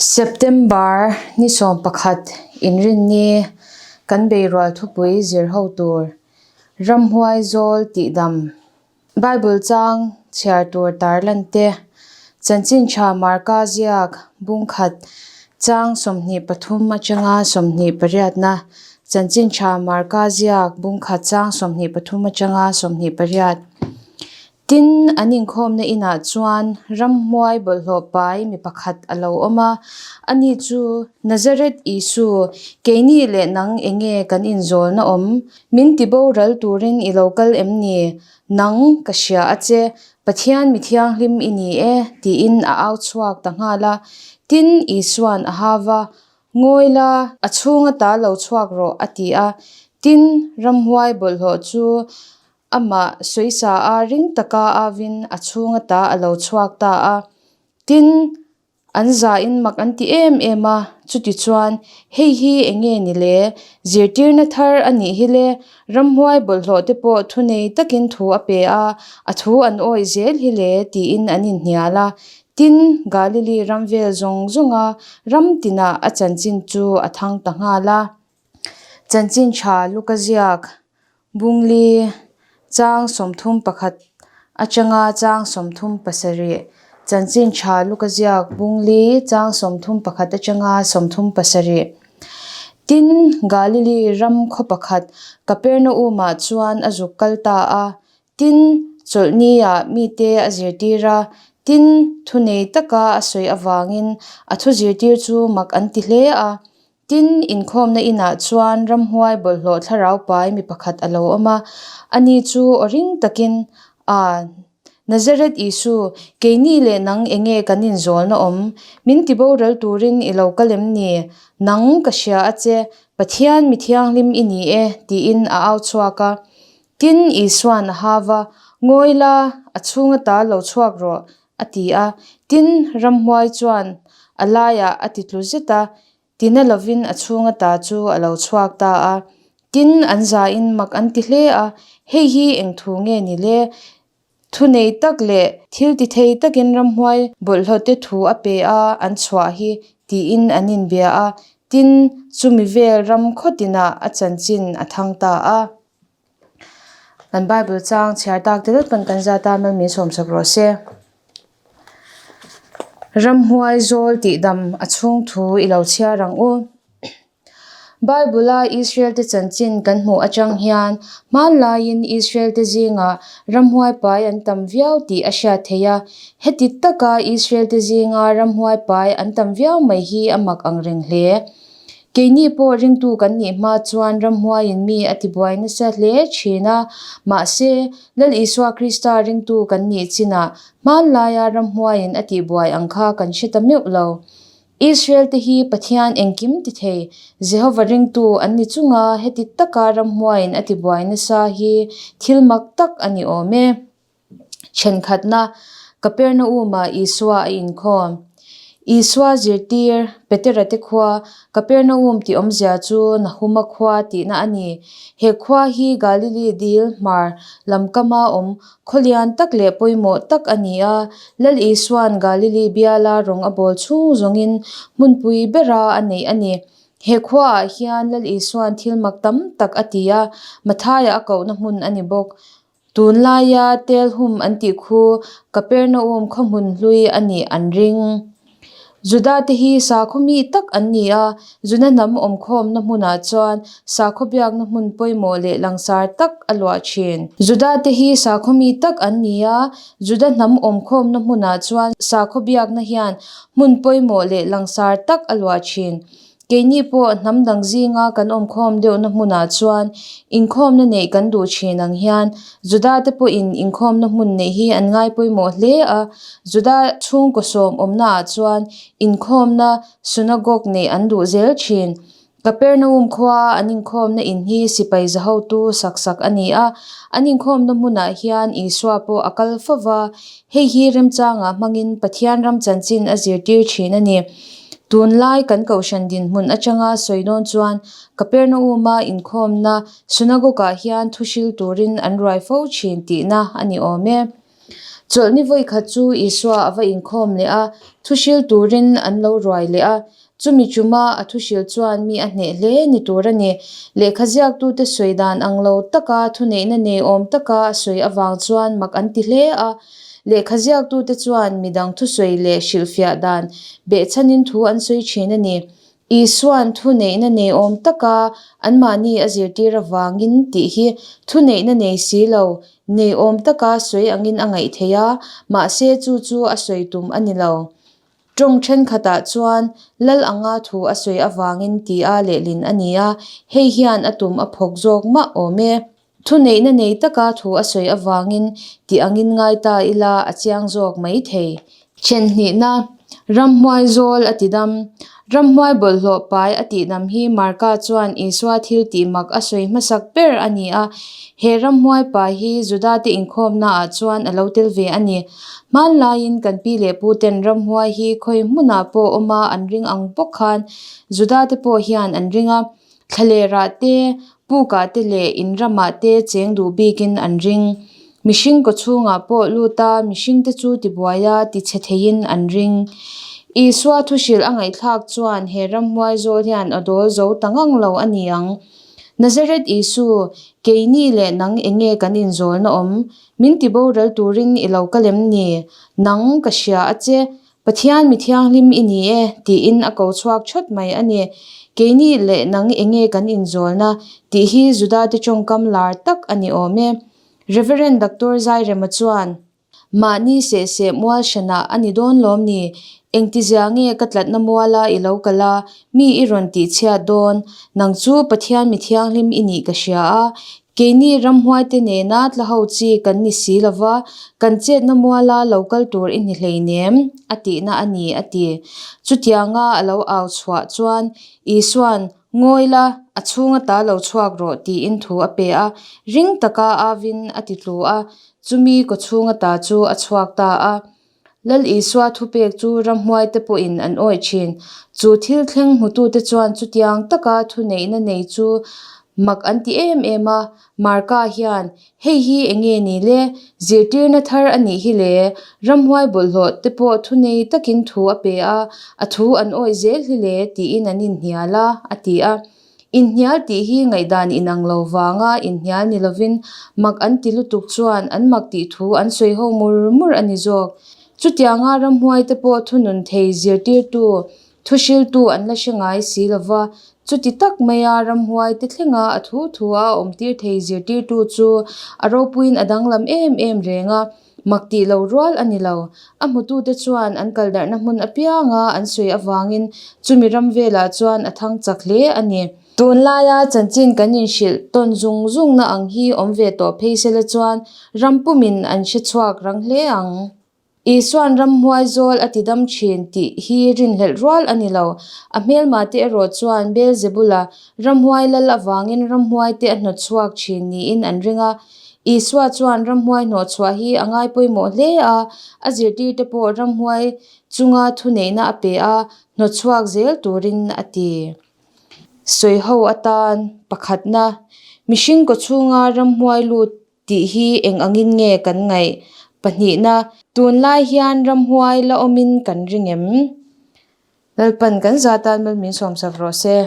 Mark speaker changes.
Speaker 1: September ni 11 Inrinni kan beirual thupui zir ho tur Ramhuai zawl tihdam Bible chang chhiar tur tarlan te Chanchin tha Marka ziak bungkhat chang 23 atanga 28na Chanchin tha Marka ziak bungkhat chang 23 atanga 28. Tin, an inkhawmna inah chuan ramhmuai bawlhhlawh pai mi pakhat a lo awm a, ani chu, Nazareth Isu, keini leh nang enge kan inzawlna awm? Min ti boral turin i lo kal em ni? Nang, ka hria a che, Pathian mi thianghlim i ni e, tiin a au chhuak ta nghal a. Tin, Isua'n a hau va, Ngawi la, a chhung ata lo chhuak rawh, a ti a. Tin, ramhuai bawlhhlawh chu Amah sawisa a ring taka avin a chhung ata a lo chhuak ta a. Tin, an zain mak an ti em em a, chutichuan, Hei hi eng nge ni le? Zirtirna thar a nih hi le, ramhuai bawlhhlawh te pawh thunei takin thu a pe a, a thu an awih zel hi le, tiin an inhnial a. Tin, Galili ram vel zawng zawnga ram tinah a chanchin chu a thang ta nghal a. Chanchin tha Luka ziak Bungli, Chang 31 atanga chang 37, Chanchin tha Luka ziak Bungli, Chang 31 atanga 37. Tin, Galili ram khaw pakhat Kapernaum-ah chuan a zuk kal ta a. Tin, chawlhni-ah mite a zirtir a, tin, thunei taka a sawi avangin a thu zirtir chu mak an ti hle a. Tin, inkhawmna inah chuan ramhuai bawlhhlawh thlarau pai mi pakhat a lo awm a, ani chu aw ring takin, A, Nazareth Isu, keini leh nang enge kan inzawlna awm? Min ti boral turin i lo kal em ni? Nang ka hria a che, Pathian mi thianghlim i ni e, tiin a au chhuak a. Tin, Isua'n a hau va, Ngawi la, a chhung ata lo chhuak rawh, a ti a. Tin, ramhuai chuan a laiah a ti tlu zet a, tina lovin a chhung ata chu a lo chhuak ta a. Tin, an zain mak an ti hle a, Hei hi eng thu nge ni le? Thunei tak leh thil ti thei takin ramhuai bawlhhlawhte thu a pe a, an chhuah hi, tiin an inbia a. Tin, chumi vel ram khaw tinah a chanchin a thang ta a. Kan Bible chang chhiar tak te lalpan kan zat a mal min sawm sak rawh se. Ramhuai zawl tih dam a chhung thu i lo chhiar ang u. Bible a Israel te chanchin kan hmuh atang hian hmanlaiin Israel te zingah ramhuai pai an tam viau tih a hriat theih a. Heti taka Israel te zinga ramhuai pai an tam viau mai hi a mak ang reng hle. Keini pawh ringtu kan nih hma chuan ramhuaiin mi a tibuai nasa hle thin a, mahse, Lal Isua Krista ringtu kan nih chinah hmanlaia ramhuaiin a tihbuai ang kha kan hre ta meuh lo. Israel-te hi Pathian engkim ti thei, Jehova ringtu an ni chunga heti taka ramhuaiin a tibuai nasa hi thil mak tak a ni awm e. Thenkhatna, Kapernaum-ah Isua a inkhawm. Isua zirtir, Petera te khua, Kapernaum tih awmzia chu Nahuma khua tihna a ni. He khua hi Galili dil hmar lam kama awm khaw lian tak leh pawimawh tak a ni a. Lal Isua'n Galili biala rawng a bawl chhung zawngin hmunpui bera a neih a ni. He khuaah hian Lal Isua'n thil mak tam tak a ti a, Mathaia a kohna hmun a ni bawk. Tunlaia Telhum an tih khu Kapernaum khaw hmun hlui a nih an ring. Juda te hi sakhaw mi tak an ni a, Juda hnam awmkhawmna hmunah chuan sakhaw biakna hmun pawimawh leh langsar tak a luah thin. Juda te hi sakhaw mi tak an ni a, Juda hnam awmkhawmna hmunah chuan sakhaw biakna hian hmun pawimawh leh langsar tak a luah thin. Keini pawh hnam dang zinga kan awmkhawm deuhna hmunah chuan inkhawmna neih kan duh thin ang hian Juda te pawhin inkhawmna hmun neih hi an ngai pawimawh hle a. Juda chhungkaw sawm awmnaah chuan inkhawmna synagogue neih an duh zel thin. Kapernaum khua an inkhawmna in hi sipai zahotu sak sak a ni a. An inkhawmna hmunah hian Isua pawh a kal fo va, hei hi remchangah hmangin Pathian ram chanchin a zirtir thin a ni. Tunlai kan kohhran dinhmun atanga sawi dawn chuan Kapernaum-a inkhawmna synagogue-ah hian thu hril turin an ruai fo thin tihna a ni awm e. Chawlhni vawikhat chu Isua a va inkhawm leh a, thuhril turin an lo ruai leh a. Chumi chuma a thuhril chuan mi a hneh hle ni tur a ni. Lehkha ziaktute sawi dan ang lo taka thuneihna nei awm taka a sawi avang chuan mak an ti hle a. Lehkha ziaktute chuan midang thusawi leh hrilhfiah dan behchhanin thu an sawi thin a ni. Isua'n thuneihna nei awm taka anmahni a zirtir avangin tih hi thuneihna nei si lo, nei awm taka sawi angin a ngaih theih a, mahse chu chu a sawi tum a ni lo. Tawng thenkhatah chuan lal anga thu a sawi avangin tia lehlin a ni a, hei hian a tum a phawk zawk mah awm e. Thuneihna nei taka thu a sawi avangin tih angin ngai ta ila a chiang zawk mai thei. Thenhnihna, Ramhmuai zawl a tidam. Ramhmuai bawlhhlawh pai a tihdam hi Marka chuan Isua thil tih mak a sawi hmasak ber a ni a. He ramhmuai pai hi Judate inkhawmnaah chuan a lo tel ve a ni. Hmanlaiin kan pi leh puten ramhmuai hi khawi hmunah pawh awma an ring ang bawk khan Judate pawh hian an ring a. Thlalerah te, pukah te leh in ramah te cheng duh bikin an ring. Mihring kawchhungah pawh lut a, mihringte chu tibuai a, tichhe theiin an ring. Isua thuhrilh a ngaihthlak chuan he ramhuai zawl hian a dawl zo ta ngang lo a ni ang. Nazareth Isu, keini leh nang enge kan inzawlna awm? Min tiboral turin i lo kal em ni? Nang, ka hria a che. Pathian mi thianghlim i ni e, tiin a ko chhuak thawt mai a ni. Keini leh nang enge kan inzawlna tih hi Judate tawngkam lar tak a ni awm e. Reverend Doctor Zairema chuan, Mahni seh seh mual hranah a ni dawn lawm ni? Engtizia nge ka tlatna muala i lo kal a, mi i rawn tihchhiat dawn? Nang chu Pathian mi thianghlim i nih ka hria a, Keini ramhuaite nena tla ho chi kan ni si lova, kan chetna muala lo kal tur i ni hleinem, a tihna a ni, a ti. Chutianga a lo au chhuah chuan Isua'n, Ngawi la, a chhunga ta lo chhuak rawh, tiin thu a pe a, ring taka avin a ti tlu a, chumi kawchhunga ta chu a chhuak ta a. Lal Isua thupek chu ramhuaite pawhin an awih thin. Chu thil thleng hmutute chuan chutiang taka thuneihna nei chu mak an ti em em a. Marka hian, Hei hi eng nge ni le? Zirtirna thar a nih hi le. Ramhuai bawlhhlawh te pawh thunei takin thu a pe a, a thu an awih zel hi le, tiin an inhnial a, a ti a. Inhnial tih hi ngaihdan inang lo vanga inhnial ni lovin mak an ti lutuk chuan an mak tih thu an sawi ho mur mur a ni zawk. Chutianga ramhuaite pawh thunun thei zirtirtu, thuhriltu an la hre ngai si lova, chuti tak maia ramhuaite thlenga a thu thu a awmtir thei zirtirtu chu a ropuiin a danglam em em reng a. Mak tih lo rual a ni lo. A hmutute chuan an kal darhna hmun apianga an sawi avangin chumi ram velah chuan a thang chak hle a ni. Tunlaia chanchin kan inhrilh tawn zung zungna ang hi awm ve tawh phei sela chuan ram pumin an hre chhuak rang hle ang. Isua'n ramhuai zawl a tidam thin tih hi rinhlelh rual a ni lo. A hmelmate erawh chuan Beelzebula ramhuai lal avangin ramhuaite a hnawt chhuak thin niin an ring a. Isua chuan ramhuai hnawhchhuah hi a ngai pawimawh hle a, a zirtirte pawh ramhuai chunga thuneihna a pe a, hnawtchhuak zel turin a ti. Sawiho atan pakhatna, mihring kawchhunga ramhuai lut tih hi eng angin nge kan ngaih? Pahnihna, tunlai hian ramhuai la awmin kan ring em? Lalpan kan zatan mal min sawmsak rawh se.